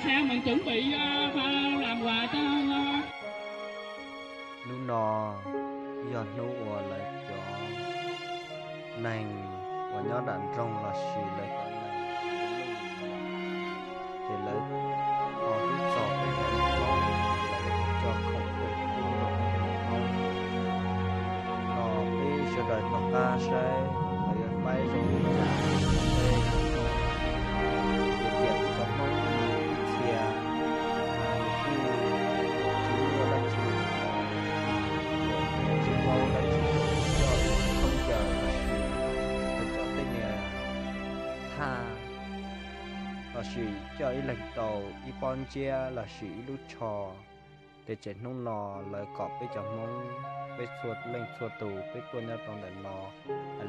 Hnub no yog hnub uas lawv cov neeg uas nyob nram nroog los sis lawv cov neeg, ces lawv ho hlub txog peb haiv neeg Hmoob, lawv coj khoom tuaj pub rau peb haiv neeg Hmoob. No peb sawv daws tom qab saib lawv yuav faib zoo li cas rau peb cov Hmoob. Vim tias peb cov Hmoob ib txhia nws kuj tsis muaj dab tsi, tsis paub dab tsi, coj khaub ncaws los sis coj tej niag thaj los sis coj ib leeg tau ib pob ntsiab los sis ib lub tsho. Ces tseem hnub no lawv kom peb cov Hmoob, peb txhua leej txhua tus peb tuaj nyob rau ntawm no,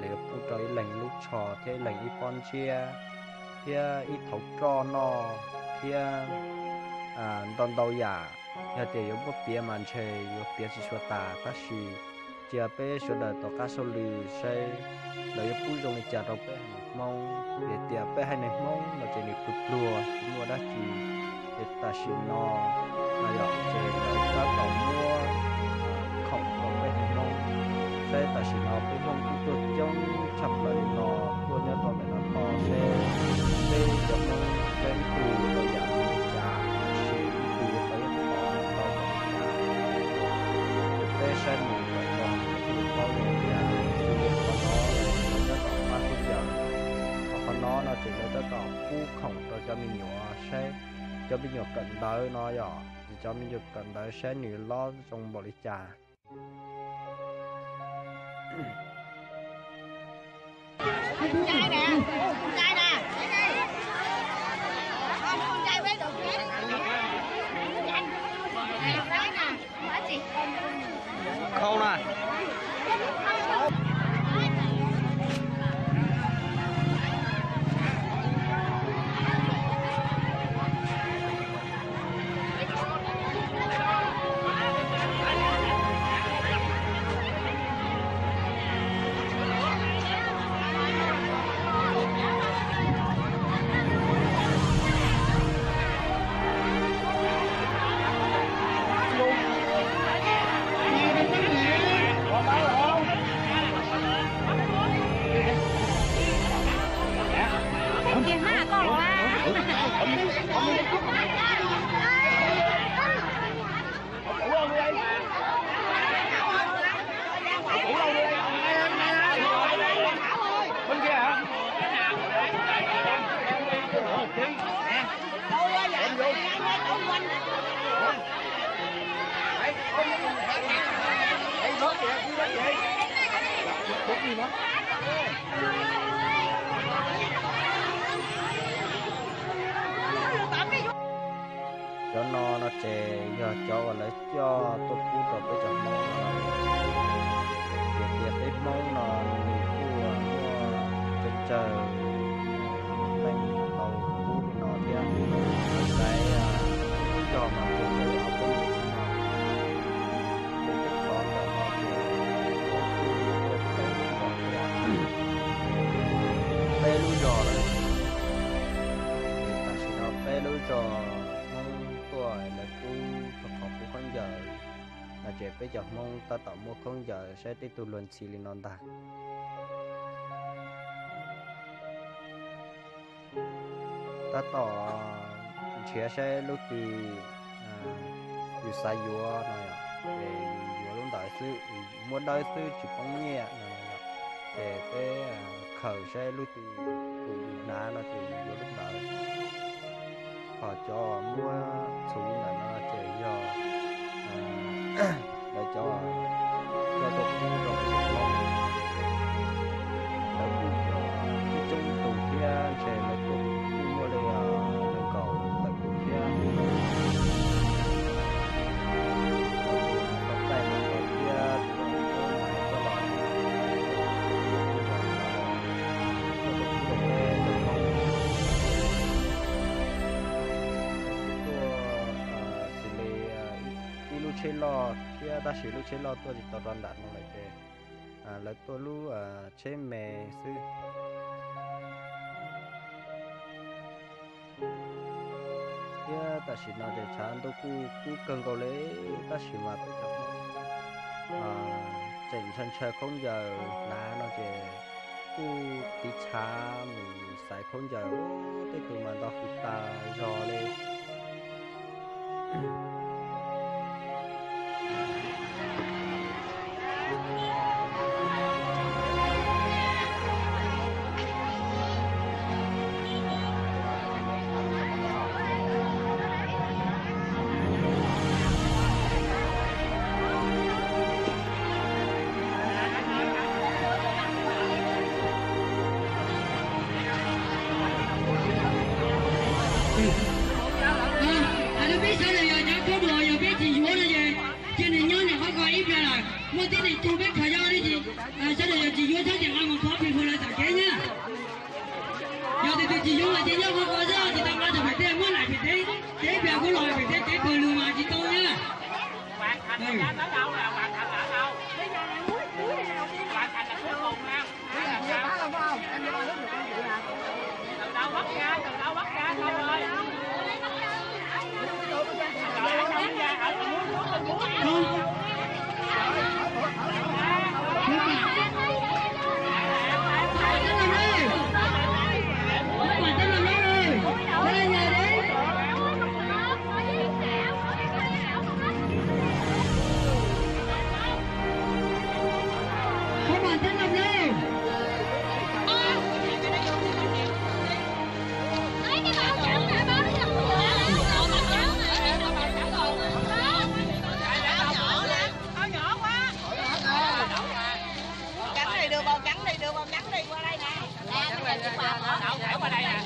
lawv yuav pub rau ib leeg lub tsho thiab ib leeg ib pob ntsiab thiab ib thauv roj noj thiab ntau ntau yam. Yog tias yuav muab piav mas ntshe yuav piav tsis tshua tas, tab sis cia peb sawv daws tom qab saib lwm saib lawv yuav pub zoo li cas rau peb haiv neeg Hmoob. Vim tias peb haiv neeg Hmoob no ces nws pluag pluag tsis muaj dab tsi, ces tam sim no no yog ces lawv tab tom muab khoom rau peb haiv Hmoob. Saib tam sim no peb Hmoob kuj tuaj coob tshaj plaws li no, tuaj nyob rau ntawm no to seb peb cov Hmoob saib ib tug tau yam li cas, tab sis ib tug yuav tau ib qho ntau npaum li cas. Ces peb saib mus kom zoo, peb thiaj paub zoo li cas. Xws li qhov no lawv tab tom pab pub yam, qhov no no ces lawv tab tom pub khoom rau cov me nyuam saib, cov me nyuam kawm ntawv no yom, ces cov me nyuam kawm ntawv saib nws lob zoo npaum li cas. Khau na. Cov no no ces yog cov uas lawv coj tuaj pub rau peb cov Hmoob no. Vim tias peb Hmoob no nws kuj muaj tsawg tsawg leej tau pub li no thiab. Xaiv lub zog mas tsuas muaj ob peb lub xwb no. Ces teb chaws ntawm no ces kuj tuaj peb lub zog thiab, peb lub zog lawm. Ces tam sim no peb lub zog Hmoob tuaj lawv pub txog qhov pub khaub ncaws no ces peb cov Hmoob tab tom muaj khaub ncaws saib tej tug luag ntxhi li no ntag. Tab tom nrhiav saib lub twg yus xav yuav no yom, ces yus yuav lub ntawd xwb, muab dawb xwb tsis poob nyiaj no yom. Ces peb khaws saib lub twg tus yus hnav no ces yus yuav lub ntawd. Ho cov muab txhuv ntawm no ces yog lawv cov coj tuaj pub rau peb cov Hmoob. Lawv kuj coob coob tus thiab, ntshe lawv kuj muaj li nees nkaum tawm tus thiab. Tau txaij mus ko thiab tus uas muab maiv coj los, tuaj pub rau peb cov Hmoob. Tuaj xws li ib lub tsheb loj thiab, tab sis lub tsheb loj tuaj tsis tau rau nram no lawm ces lawv tuaj lub tsheb me xwb. Thiab Tam sim no ces tshav ntuj kuj kub kawg nkaus li, tab sis mas peb cov tseem ntshaw ntshaw khaub ncaws hnav no ces kuj tiv tshav mus xaiv khaub ncaws, tej tus mas nto hws tas zog li. Hais rau peb sawv daws yog cov khaub dua yog peb tsis yuav no ces cia nws nyob nws qhov ko ib pliag lawm, muaj tib neeg tu peb khaws zog li ces sawv daws yog tsis yuav txhob ces nqa mus thov plig hua lawv tom kev nyab. Yog tus twg tsis yuav mas ces nyob qhov ko xwb, tsis tau nqa rau pem teb, muab laim pem teb, teb ib pliag kuv los pem teb, kev pawg lug mas tsis tau nyab. Cắn này được vào, cắn này được vào, cắn này qua đây này. Qua đây nè.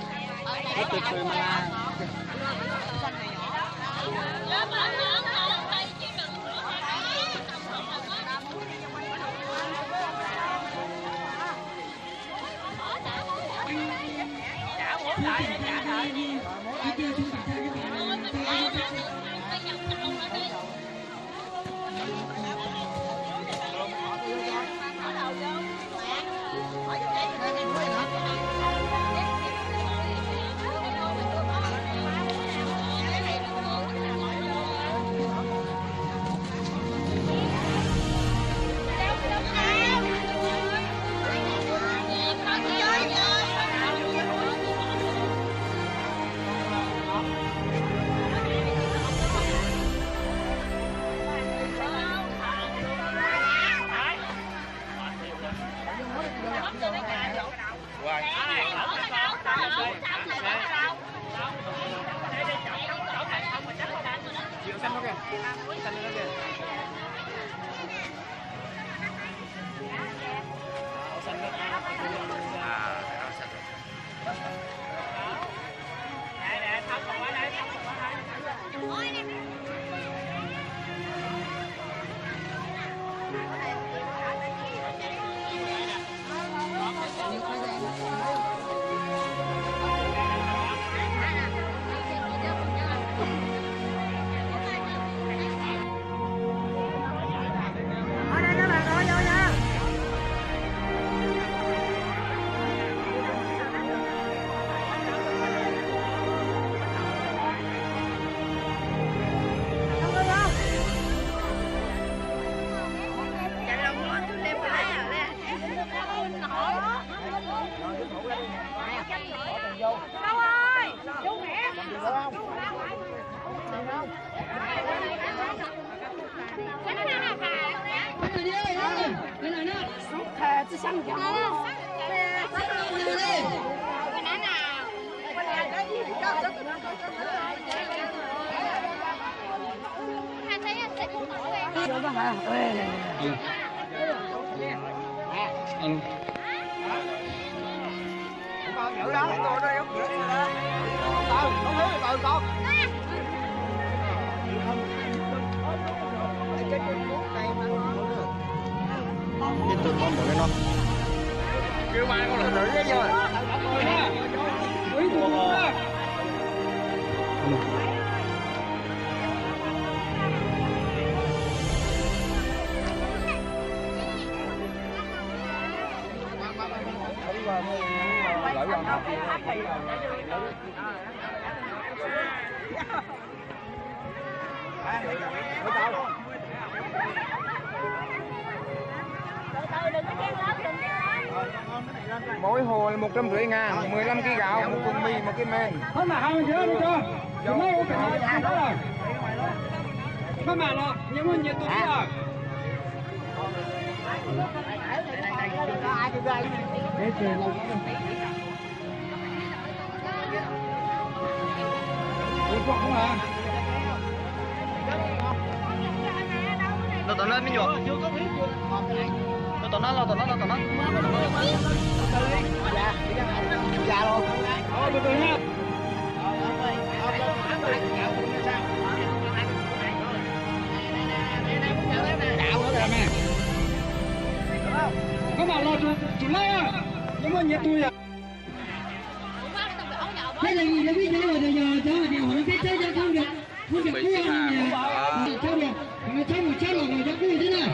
Ib tug thov mus li no. Mỗi hồ một trăm rưỡi ngàn, mười lăm ký gạo, một thùng mì, một ký mì. Khab mạc hao ntawd no, khab mạc los nyias muaj nyias tus thiab. Los tom no me nyuam. Los tom no, los tom no, los tom no. Khab mạc los tsis laij, nyias muaj nyias tus yom. Peb leeg ib yam li cov uas yog cov hais tias hom no peb txhawb cov khaub ncaws, khaub ncaws kub no, txhawb tias hom no txhawb mus txhawb los los cov kub thiab na.